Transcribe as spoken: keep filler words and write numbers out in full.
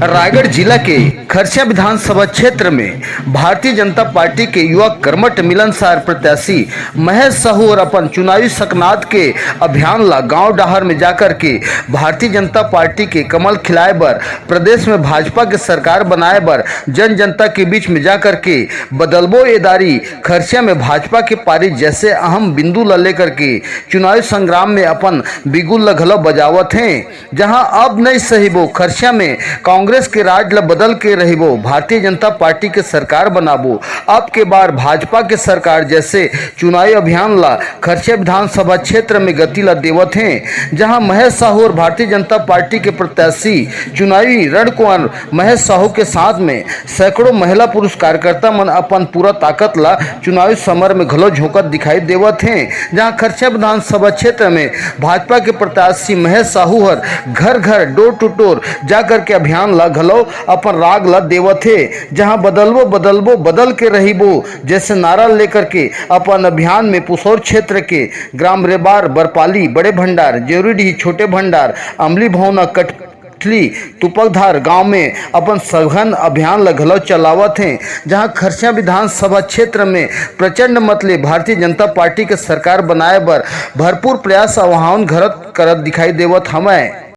रायगढ़ जिला के खरसिया विधानसभा क्षेत्र में भारतीय जनता पार्टी के युवा कर्मठ मिलनसार प्रत्याशी महेश साहू और अपन चुनावी सकनाद के अभियान ला गांव डहार में जाकर के भारतीय जनता पार्टी के कमल खिलाए बर, प्रदेश में भाजपा के सरकार बनाए बर, जन जनता के बीच में जाकर के बदलबो एदारी, खरसिया में भाजपा के पारी जैसे अहम बिंदु ला लेकर के चुनावी संग्राम में अपन बिगुल ला घलो बजावत हें। जहां अब नहीं सहिबो खरसिया में कांग्रेस के राज ल बदल के रहिबो, भारतीय जनता पार्टी के सरकार बनाबो, अब के बार भाजपा के सरकार जैसे चुनावी अभियान ला खरसिया विधानसभा क्षेत्र में गति ला देवत हें। जहां महेश साहू और भारतीय जनता पार्टी के प्रत्याशी चुनावी रणकुंवर महेश साहू के साथ में सैकड़ों महिला पुरुष कार्यकर्ता मन अपन पूरा ताकत ला चुनावी समर में घलो झोंकत दिखाई देवत हें। जहां खरसिया विधानसभा क्षेत्र में भाजपा के प्रत्याशी महेश साहू हर घर घर, डोर टू डोर जाकर के अभियान ला घलो अपन राग ला देवत हे। जहां बदलबो बदलबो बदल के रहिबो जैसे नारा लेकर के अपन अभियान में पुसौर क्षेत्र के ग्राम रेबार, बरपाली, बड़े भंडार, जेवरीडीह, छोटे भंडार, अमली भौना, कट कठली तुपकधार गांव में अपन सघन अभियान ल घलो चलावत हें, जहां खरसिया विधानसभा क्षेत्र में प्रचंड मत ले भारतीय जनता पार्टी के सरकार बनाए बर भरपूर प्रयास आह्वान घरत करत दिखाई देवत हवय।